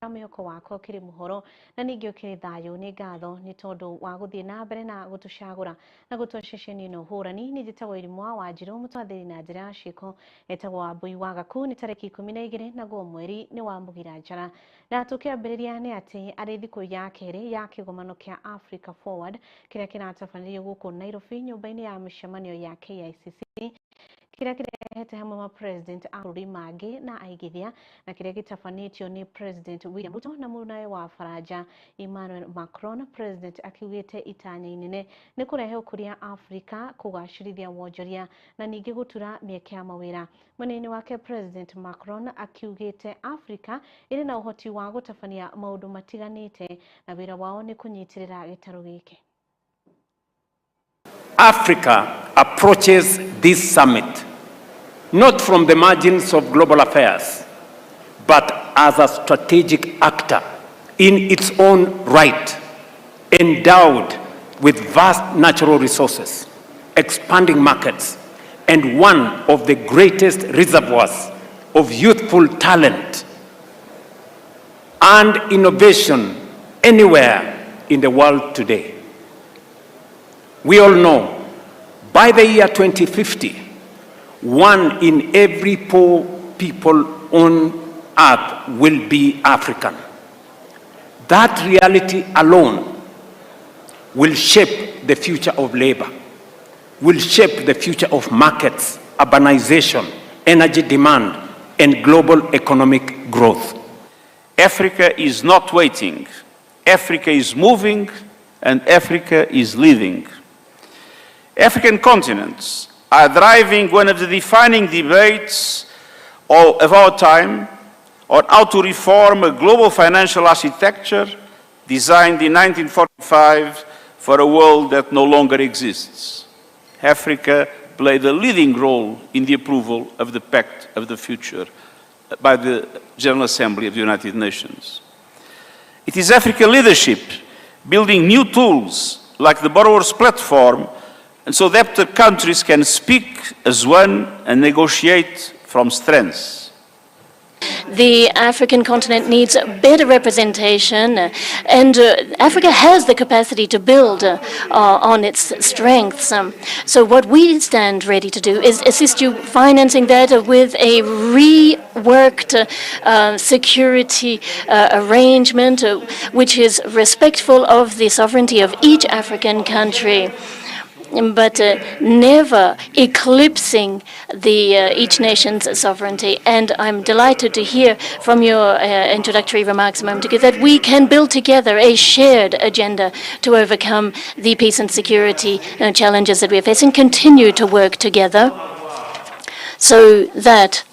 Mwĩhoko wakwa ũkĩrĩ mũhoro na ningĩ ũkĩrĩ thayũ. Nĩ ngatho nĩ tondũ wa gũthiĩ na mbere na gũtũcagũra na gũtũhe ceceni ĩno hũrani. Nĩ njĩtagwo Irimũ wa Wanjirũ, mũtwathĩri na njĩra ya ciĩko etagwo Wambui wa Gaku. Nĩ tarĩki 12 naguo mweri nĩ wa Mũgira Njara. Na tũkĩambĩrĩria nĩ atĩ arĩ thikũ ya kerĩ ya kĩgomano kĩa Africa Forward kĩrĩa kĩratabanĩrio gũkũ Nairobi nyũmba-inĩ ya mĩcemanio ya KICC, kĩrĩa kĩrehete hamwe ma president a bũrũri mangĩ na aigithia, na kĩrĩa gĩtabanĩtio nĩ President William Ruto na mũrunawe wa Faranja Emmanuel Macron. President akiugĩte itanya inene nĩ kũrehe ũkũria Afrika, kũgacĩrithia wonjoria na ningĩ gũtura mĩeke ya mawĩra. Mwena-inĩ wake President Macron akiugĩte Afrika ĩrĩ na ũhoti wa gũtabania maũndũ matiganĩte na wĩra wao nĩ kũnyitĩrĩra gĩtarũ gĩkĩ. Africa approaches this summit not from the margins of global affairs, but as a strategic actor in its own right, endowed with vast natural resources, expanding markets, and one of the greatest reservoirs of youthful talent and innovation anywhere in the world today. We all know by the year 2050, 1 in every 4 people on earth will be African. That reality alone will shape the future of labor, will shape the future of markets, urbanization, energy demand, and global economic growth. Africa is not waiting. Africa is moving, and Africa is leading. African continents are driving one of the defining debates of our time on how to reform a global financial architecture designed in 1945 for a world that no longer exists. Africa played a leading role in the approval of the Pact of the Future by the General Assembly of the United Nations. It is African leadership building new tools like the Borrowers Platform, and so that the countries can speak as one and negotiate from strengths. The African continent needs better representation, and Africa has the capacity to build on its strengths. So what we stand ready to do is assist you financing that with a reworked security arrangement, which is respectful of the sovereignty of each African country, but never eclipsing the each nation's sovereignty. And I'm delighted to hear from your introductory remarks a moment ago that we can build together a shared agenda to overcome the peace and security challenges that we are facing, continue to work together so that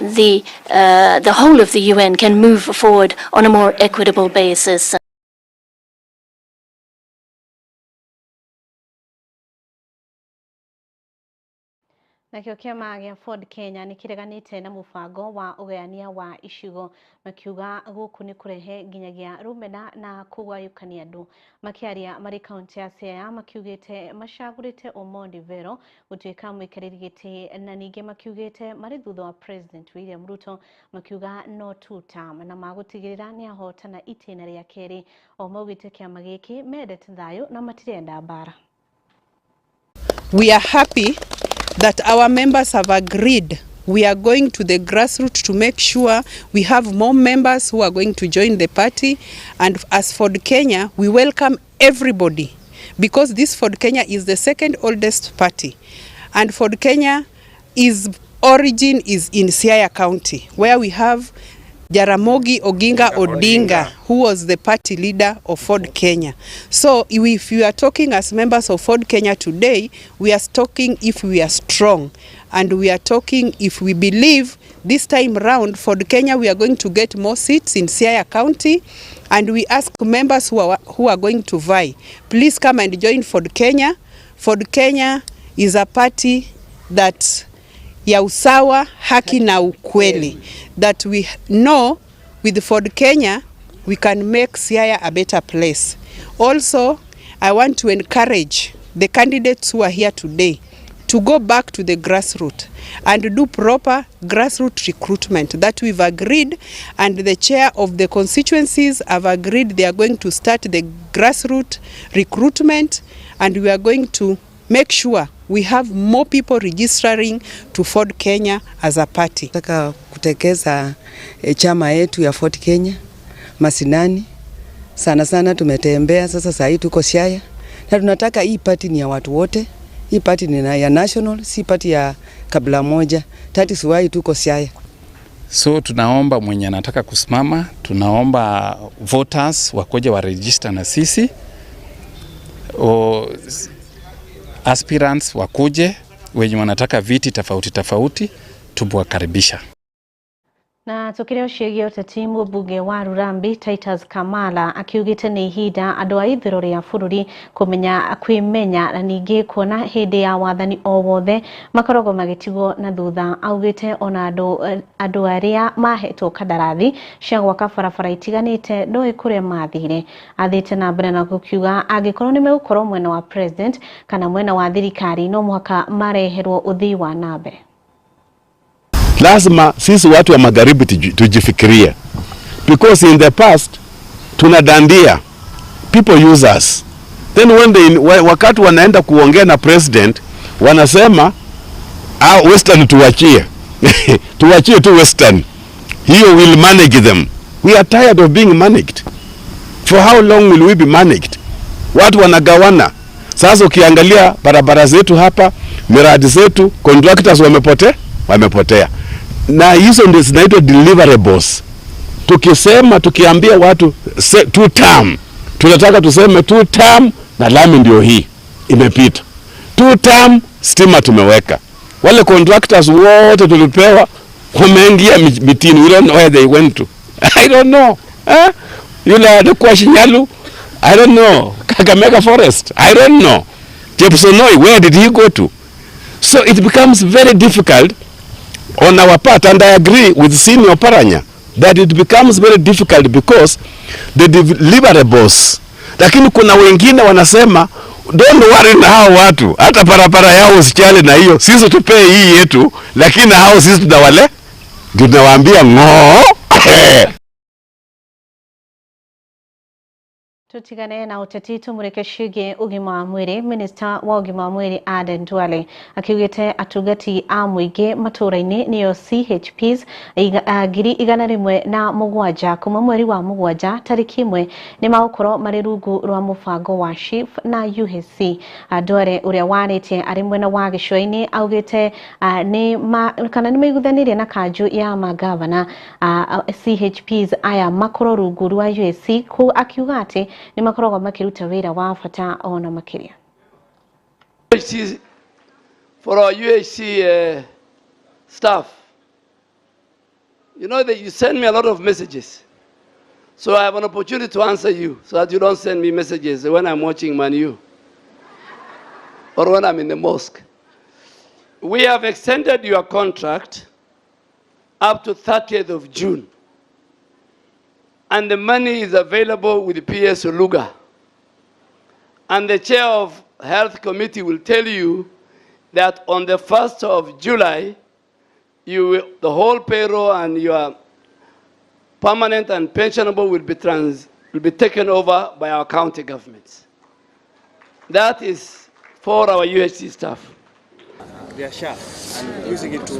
the whole of the UN can move forward on a more equitable basis. Nakĩo kĩama gĩa Ford Kenya nĩ kĩreganĩte na mũbango wa ũgayania wa icigo, makiuga gũkũ nĩ kũrehe nginyagia rũmena na kũgayũkania andũ. Makĩaria marĩ kaunti ya Siaya makiugĩte macagũrĩte Omondi Vero gũtuĩka mũikarĩri gĩtĩ, na ningĩ makiugĩte marĩ thutha wa President William Ruto, makiuga no two term na magũtigĩrĩra nĩ ahotana itĩna rĩa kerĩ. O maugĩte kĩama gĩkĩ mendete thayũ na matirenda mbara. We are happy that our members have agreed. We are going to the grassroots to make sure we have more members who are going to join the party. And as Ford Kenya, we welcome everybody, because this Ford Kenya is the second oldest party. And Ford Kenya is origin is in Siaya County, where we have Jaramogi Oginga Odinga, who was the party leader of Ford Kenya. So if we are talking as members of Ford Kenya today, we are talking if we are strong, and we are talking if we believe this time round Ford Kenya we are going to get more seats in Siaya County. And we ask members who are going to vie, please come and join Ford Kenya. Ford Kenya is a party that ya usawa, haki na ukweli, that we know with Ford Kenya we can make Siaya a better place. Also, I want to encourage the candidates who are here today, to go back to the grassroots and do proper grassroots recruitment that we've agreed, and the chair of the constituencies have agreed they are going to start the grassroots recruitment, and we are going to make sure we have more people registering to Ford Kenya as a party. Nataka kutekeza chama yetu ya Ford Kenya masinani sana sana, tumetembea sasa, saa hii tuko Siaya na tunataka hii party ni ya watu wote. Hii party ni ya national, si party ya kabila moja. That is why tuko Siaya. So tunaomba mwenye anataka kusimama, tunaomba voters wakoje wa register na sisi o, aspirants wakuje wenye wanataka viti tofauti tofauti, tumewakaribisha. Na tukire ciĩgiĩ ũteti mũmbunge wa Rurambi Titus Kamala akiugĩte nĩ ihinda andũ a ithũĩro rĩa bũrũri kũmenya kwĩmenya na ningĩ kuona hĩndĩ ya wathani o wothe makoragwo magĩtigwo na thutha. Augĩte ona andũ arĩa mahetwo kandarathi cia gwaka barabara itiganĩte ndoĩ kũrĩa mathire. Athiĩte na mbere na gũkiuga angĩkorwo nĩ megũkorwo mwena wa president kana mwena wa thirikari no mũhaka mareherwo ũthii wa na mbere. Lazima sisi watu wa magharibi tujifikirie, because in the past tunadandia, people use us, then when they, wakati wanaenda kuongea na president wanasema, "Ah, Western tuwachie, tuwachie tu Western hiyo, will manage them." We are tired of being managed. For how long will we be managed? Watu wanagawana sasa. Ukiangalia barabara zetu hapa, miradi zetu, contractors wamepotea, wamepotea, na hizo ndio zinaitwa deliverables. Tukisema, tukiambia watu two term, tunataka tuseme two term na lami ndio hii imepita, two term stima tumeweka. Wale contractors wote tulipewa wameingia mitini, we don't know where they went to. I don't know, eh? Yule alikuwa Shinyalu, I don't know. Kakamega Forest, I don't know. Jepsonoi, where did he go to? So it becomes very difficult on our part, and I agree with Senior Paranya that it becomes very difficult because the deliverables. Lakini kuna wengine wanasema, "Don't worry na hao watu, hata barabara yao usijali na hiyo, sisi tupee hii yetu, lakini hao sisi tunawale tunawaambia ng'oo." Tutigane na uteti tumurike ciĩgiĩ ũgima wa mwĩrĩ. Minista wa ũgima wa mwĩrĩ Aden Duale akiugĩte atungati a mũingĩ matũũra-inĩ nĩo CHPs 107,000 kuma mweri wa 7 tarĩki 1 nĩ magũkorwo marĩ rungu rwa mũbango wa SHIF na UHC. Duale ũrĩa warĩtie arĩ mwena wa gĩcũa-inĩ augĩte kana nĩ maiguithanĩirie na kanjũ ya magavana CHPs aya makorwo rungu rwa UHC kũ akiuga atĩ nĩ makoragwo makĩruta wĩra wa bata ona makĩria. For our UHC staff, you know that you send me a lot of messages. So I have an opportunity to answer you so that you don't send me messages when I'm watching Man U or when I'm in the mosque. We have extended your contract up to 30th of June. And the money is available with PS Oluga. And the chair of Health Committee will tell you that on the 1st of July, the whole payroll and your permanent and pensionable will be taken over by our county governments. That is for our UHC staff.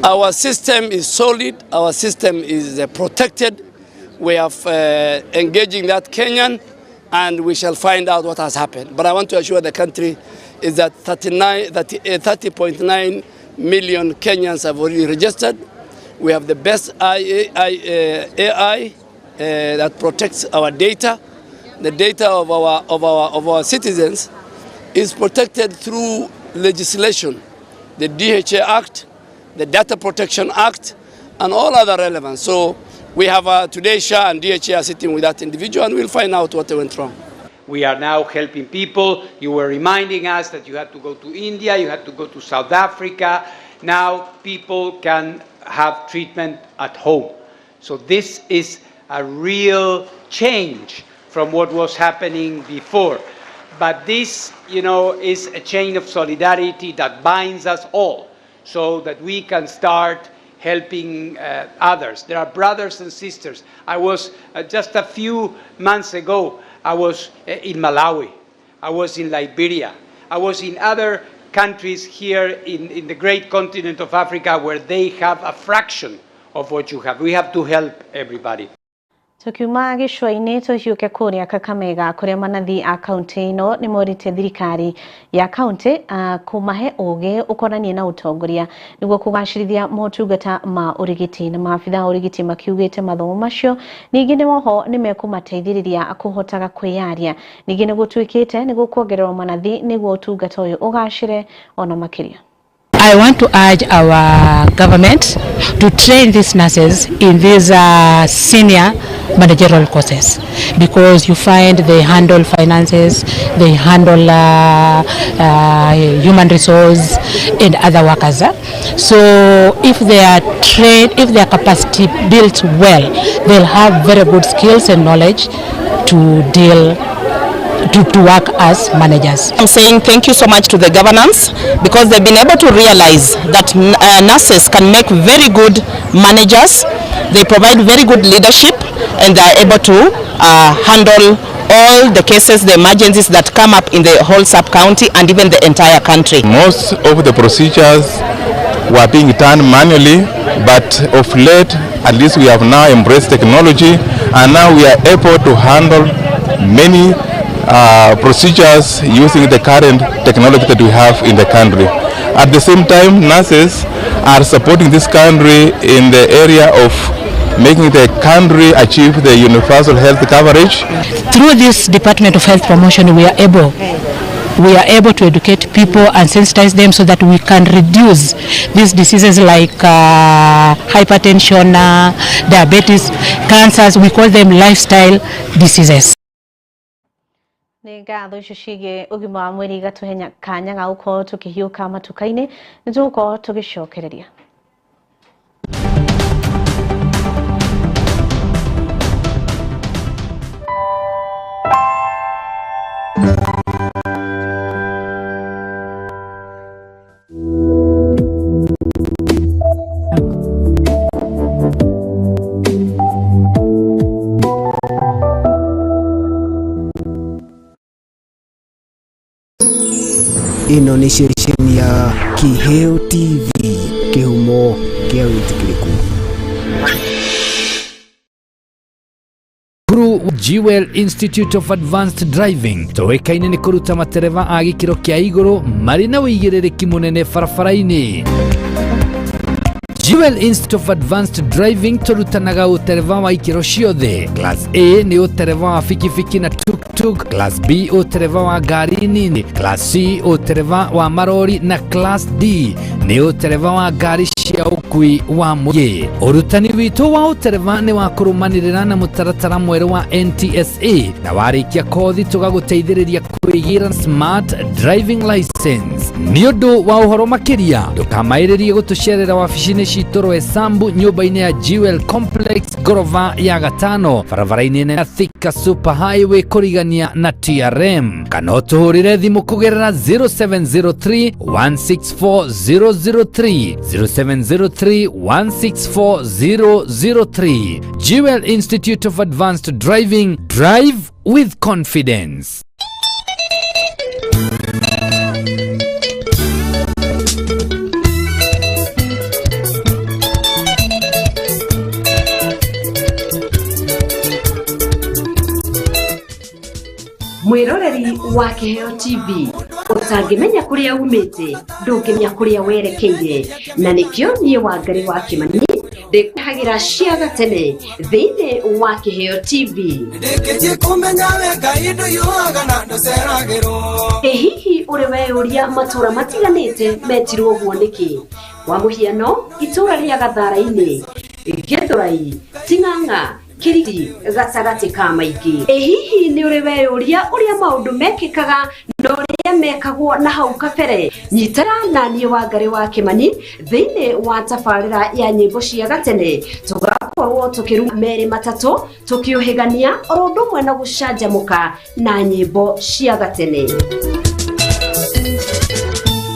Our system is solid, our system is protected. We are engaging that Kenyan, and we shall find out what has happened. But I want to assure the country is that 30.9 million Kenyans have already registered. We have the best AI that protects our data. The data of our citizens is protected through legislation, the DHA Act, the Data Protection Act, and all other relevant. So we have today SHA and DHA are sitting with that individual, and we'll find out what went wrong. We are now helping people. You were reminding us that you had to go to India, you had to go to South Africa. Now people can have treatment at home. So this is a real change from what was happening before. But this, you know, is a chain of solidarity that binds us all so that we can start helping others. There are brothers and sisters. I was, just a few months ago, I was in Malawi. I was in Liberia. I was in other countries here in the great continent of Africa where they have a fraction of what you have. We have to help everybody. Tukiuma gĩcũa-inĩ tũhiũke kũrĩa Kakamega kũrĩa manathi a kaunti ĩno nĩ morĩtie thirikari ya kaunti kũmahe ũgĩ ũkonainie na ũtongoria nĩguo kũgacĩrithia motungata ma ũrigiti na maabitha a ũrigiti makiugĩte mathomo macio ningĩ nĩ oho nĩ mekũmateithĩrĩria kũhotaga kwĩyaria ningĩ nĩ gũtuĩkĩte nĩ gũkuongererwo manathi nĩguo ũtungata ũyũ ũgacĩre ona makĩria. I want to urge our government to train these nurses in these senior managerial courses, because you find they handle finances, they handle human resource and other workers. So if they are trained, if their capacity built well, they'll have very good skills and knowledge to deal to work as managers. I'm saying thank you so much to the governance, because they've been able to realize that nurses can make very good managers. They provide very good leadership, and they are able to handle all the cases, the emergencies that come up in the whole sub-county and even the entire country. Most of the procedures were being done manually, but of late, at least we have now embraced technology, and now we are able to handle many procedures using the current technology that we have in the country. At the same time, nurses are supporting this country in the area of making the country achieve the universal health coverage. Through this Department of Health Promotion, we are able to educate people and sensitize them so that we can reduce these diseases like hypertension, diabetes, cancers. We call them lifestyle diseases. Nĩ ngatho icio ciĩgiĩ ũgima wa mwĩrĩ igatũhe kanya ga gũkorwo tũkĩhiũka matuka-inĩ nĩ tũgũkorwo tũgĩcokereria. Ĩno nĩ ceceni ya Kiheo TV, kĩhumo kĩa wĩtĩkĩrĩku. Jewel Institute of Advanced Driving tũĩkaine nĩ kũruta matereba a gĩkĩro kĩa igũrũ marĩ na ũigĩrĩrĩki mũnene barabara-inĩ. Jewel Institute of Advanced Driving tũrutanaga ũtereba wa ikĩro ciothe. Class A nĩ ũtereba wa bikibiki na tuk-tuk, Class B ũtereba wa ngari nini, Class C ũtereba wa marori na Class D nĩ ũtereba wa ngari cia ũkui wa mũingĩ. Ũrutani witũ wa ũtereba nĩ wa kũrũmanĩrĩra na mũtaratara mwerũ wa NTSA na warĩkia kothi tũgagũteithĩrĩria kwĩgĩra smart driving license. Nĩ ũndũ wa ũhoro makĩria ndũkamaĩrĩrie gũtũcerera wabici-inĩ citũ Roysambu nyũmba-inĩ ya Jewel Complex ngorova ya gatano barabara-inĩ nene ya Thika Super Highway kũrigania na TRM, kana ũtũhũrĩre thimũ kũgerera 0703 164 003 0703 164 003. Jewel Institute of Advanced Driving, drive with confidence. Mwiroreri wa Kiheo TV utangimenya kuria umite ndungimenya kuria werekeire, na nikio nie Wangari wa Kimani ndikuhagira cia gatene thiini wa Kiheo TV. Ĩ hihi ũrĩ weyũria matũra matiganĩte metirwo ũguo nĩkĩ? Kwa mũhiano itũra rĩa Gathara-inĩ, Gĩthũrai, Ting'ang'a, Kiriti gatagatĩ ka maingĩ. Ĩ hihi nĩ ũrĩ weyũria ũrĩa maũndũ mekĩkaga na ũrĩa mekagwo na hau kabere? Nyitana na niĩ Wangari wa Kimani thĩinĩ wa tabarĩra ya nyĩmbo cia gatene, tũgakorwo Tũgũkorwo tũkĩruga merĩ matatũ, tũkĩũhĩgania oro ũndũ ũmwe na gũcanjamũka na nyĩmbo cia gatene.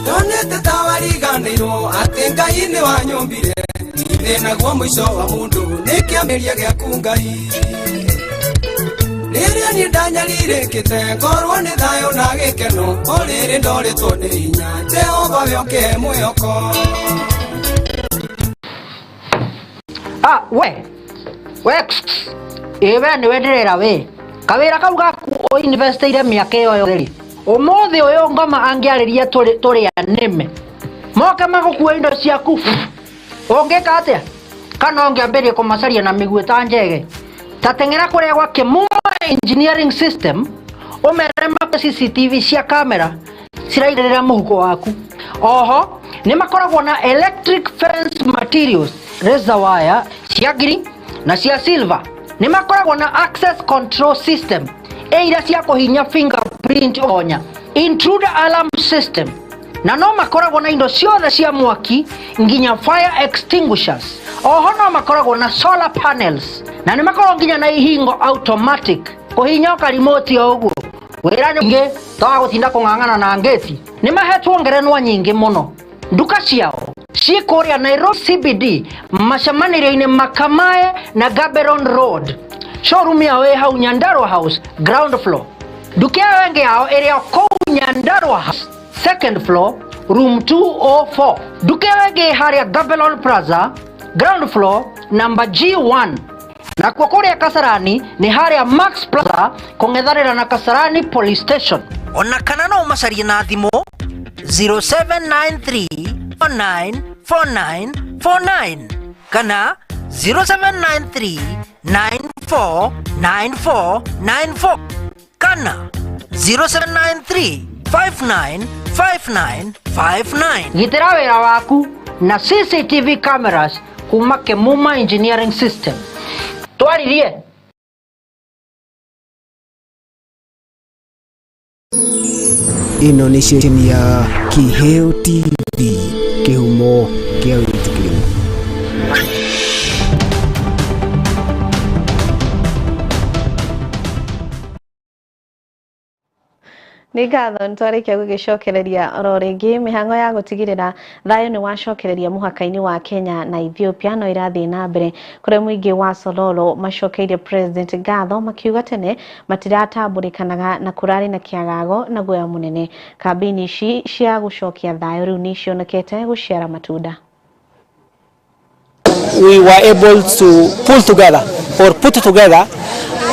Ndonete ta wariganĩirwo atĩ Ngai nĩ wanyũmbire, ithĩ naguo mũico wa mũndũ nĩ kĩambĩrĩria gĩaku Ngai. Rĩrĩa niĩ ndanyarirĩkĩte ngorwo nĩ thayũ na gĩkeno, o rĩrĩ ndorĩtwo nĩ hinya, Jehova we ũkĩhe mwĩhoko. Ah, we we ĩ we nĩwe ndĩrera we kawĩra kau gaku ũinvestĩire mĩaka ĩyo yothe rĩ, ũmũthĩ ũyũ ngoma angĩarĩria tũrĩ anĩme moke magũkue indo ciaku, ũngĩka atĩa? Kana ũngĩambĩrĩria kũmacaria na mĩguĩ ta njege? Ta teng'era kũrĩa gwa Kĩmuma Engineering System ũmere makwe CCTV cia kamera ciraigĩrĩra mũhuko waku. Oho nĩ makoragwo na electric fence materials, razor wire cia green na cia silver. Nĩ makoragwo na access control system ĩ iria cia kũhinya fingerprint onya, intruder alarm system, na no makoragwo na indo ciothe cia mwaki nginya fire extinguishers. Oho no makoragwo na solar panels na nĩ makoragwo nginya na ihingo automatic kũhinya karimoti o ũguo. Wĩra nĩ toga gũtinda kũng'ang'ana na ngĩti. Nĩ mahetwo ngerenwa nyingĩ mũno. Nduka ciao ciĩ kũrĩa Nairobi CBD, macemanĩrio-inĩ Makamae na Gaborone Road. Showroom yao ĩ hau Nyandarua House ground floor. Nduka ĩyo ĩngĩ yao ĩrĩ o kũu Nyandarua House second floor room 204. Nduka ĩyo ĩngĩ ĩ harĩa Gaborone Plaza ground floor number G1. Nakuo kũrĩa Kasarani nĩ harĩa Max Plaza kũng'ethanĩra na Kasarani Police Station. Ona kana no ũmacarie na thimũ 0793 494949 kana 0793 949494 kana 0793 595959. Gitĩra wĩra waku na CCTV cameras kuma Kemuma Engineering System. Twaririe. Ĩno nĩ ceceni ya Kiheo TV, kĩhumo kĩa wĩtĩkĩri. Nĩ ngatho nĩ twarĩkia gũgĩcokereria oro rĩngĩ mĩhang'o ya gũtigĩrĩra thayũ nĩ wacokereria mũhaka-inĩ wa Kenya na Ethiopia no irathiĩ na mbere, kũrĩa mũingĩ wa Sololo macokeirie President ngatho makiuga tene matiratambũrĩkanaga na kũrarĩ na kĩagago na guoya mũnene. Kambĩini ici cia gũcokia thayũ rĩu nĩ cionekete gũciara matunda. We were able to pull together or put together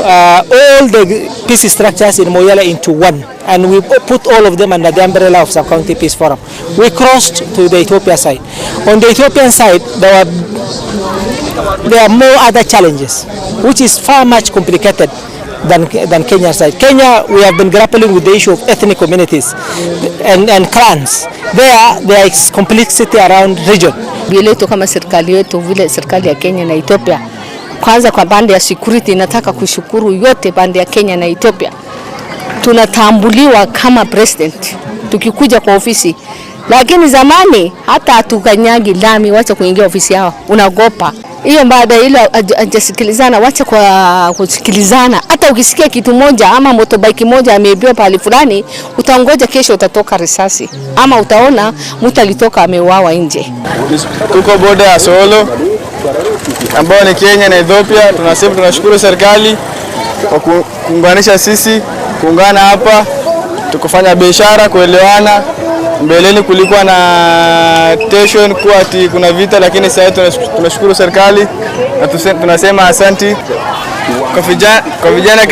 all the peace structures in Moyale into one, and we put all of them under the umbrella of Sub-County Peace Forum. We crossed to the Ethiopia side. On the Ethiopian side, there are more other challenges, which is far much complicated than Kenya side. Kenya, we have been grappling with the issue of ethnic communities and clans. There is complexity around region. Vile kama serikali yetu vile serikali ya Kenya na Ethiopia, kwanza kwa pande ya security, nataka kushukuru yote pande ya Kenya na Ethiopia. Tunatambuliwa kama president tukikuja kwa ofisi, lakini zamani hata hatukanyagi lami, wacha kuingia ofisi yao, unaogopa. Hiyo baada ile hajasikilizana, wacha kwa kusikilizana. Hata ukisikia kitu moja ama motorbike moja ameibiwa pahali fulani, utangoja kesho utatoka risasi ama utaona mtu alitoka ameuawa nje. Tuko boda ya Solo ambao ni Kenya na Ethiopia. Tunasema tunashukuru serikali kwa kuunganisha sisi, kuungana hapa, tukufanya biashara, kuelewana. Mbeleni kulikuwa na tension kuwa ati kuna vita, lakini sasa tunashukuru serikali na tunasema asanti. Kwa vijana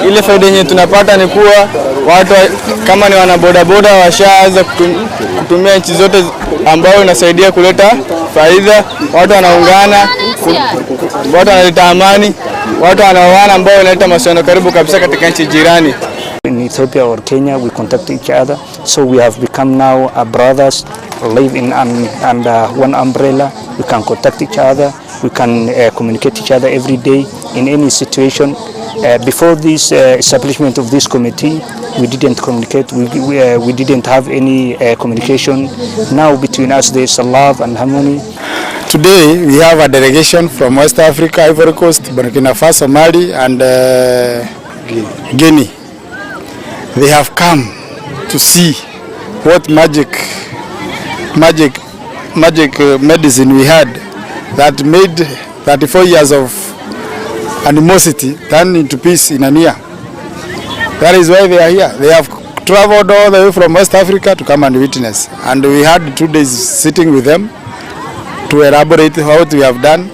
ile faida yenye tunapata ni kuwa watu kama ni wana bodaboda washaanza kutumia nchi zote, ambao inasaidia kuleta faida. Watu wanaungana, watu wanaleta amani, watu wanaoana, ambao inaleta mahusiano karibu kabisa katika nchi jirani. In Ethiopia or Kenya, we contact each other, so we have become now brothers, live in under one umbrella. We can contact each other, we can communicate each other every day in any situation. Before this establishment of this committee, we didn't communicate, we didn't have any communication. Now between us there is a love and harmony. Today we have a delegation from West Africa, Ivory Coast, Burkina Faso, Mali, and Guinea. They have come to see what magic medicine we had that made 34 years of animosity turn into peace in a year. That is why they are here. They have traveled all the way from West Africa to come and witness. And we had 2 days sitting with them to elaborate what we have done,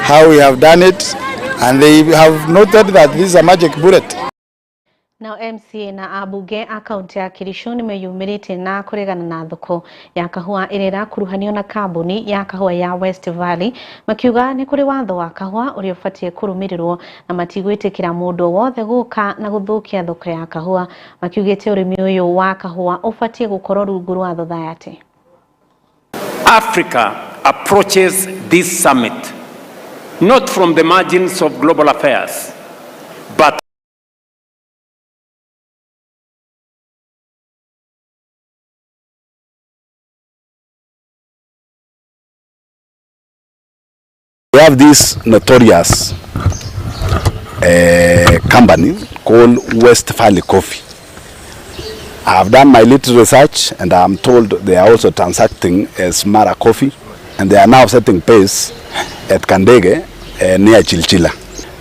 how we have done it, and they have noted that this is a magic bullet. Nao MCA na ambunge a kaunti ya Kericho nĩmeyumĩrĩtie na kũregana na thoko ya kahũa ĩrĩa ĩrakuruhanio na kambuni ya kahũa ya West Valley, makiuga nĩ kũrĩ watho wa kahũa ũrĩa ũbatiĩ kũrũmĩrĩrwo na matigwĩtĩkĩra mũndũ o wothe gũka na gũthũkia thoko ya kahũa. Makiugĩte ũrĩmi ũyũ wa kahũa ũbatiĩ gũkorwo rungu rwa thothaitĩ. Africa approaches this summit not from the margins of global affairs, but We have this notorious company called West Valley Coffee. I've done my little research and I'm told they are also transacting as Mara Coffee, and they are now setting pace at Kandege near Chilchila.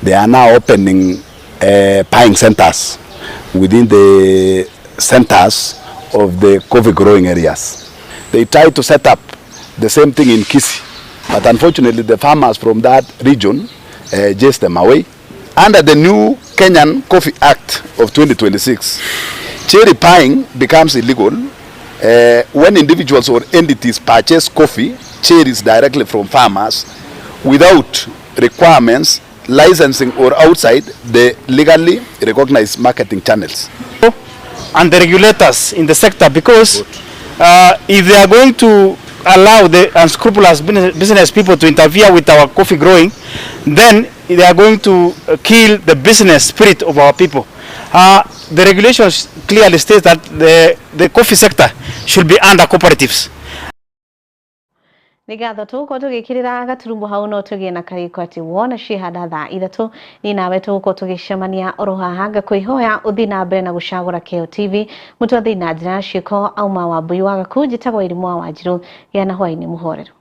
They are now opening buying centers within the centers of the coffee growing areas. They tried to set up the same thing in Kisii, but unfortunately the farmers from that region chased them away. Under the new Kenyan Coffee Act of 2026, cherry buying becomes illegal when individuals or entities purchase coffee cherries directly from farmers without requirements, licensing, or outside the legally recognized marketing channels. And the regulators in the sector, because if they are going to allow the unscrupulous business people to interfere with our coffee growing, then they are going to kill the business spirit of our people. The regulations clearly state that the coffee sector should be under cooperatives. Nĩ ngatho tũgũkorwo tũgĩkĩrĩra gaturumo hau no tũgĩe na karĩko atĩ wona ciĩhanda thaa 3 niĩ nawe tũgũkorwo tũgĩcemania oro haha. Ngakwĩhoya ũthiĩ na mbere na gũcagũra Keo TV mũtwathĩ na njĩra ya ciĩko. Auma Wambui wa Gaku, njĩtagwo Irimũ wa Wanjirũ. Gĩa na hwaĩ-inĩ mũhoreru.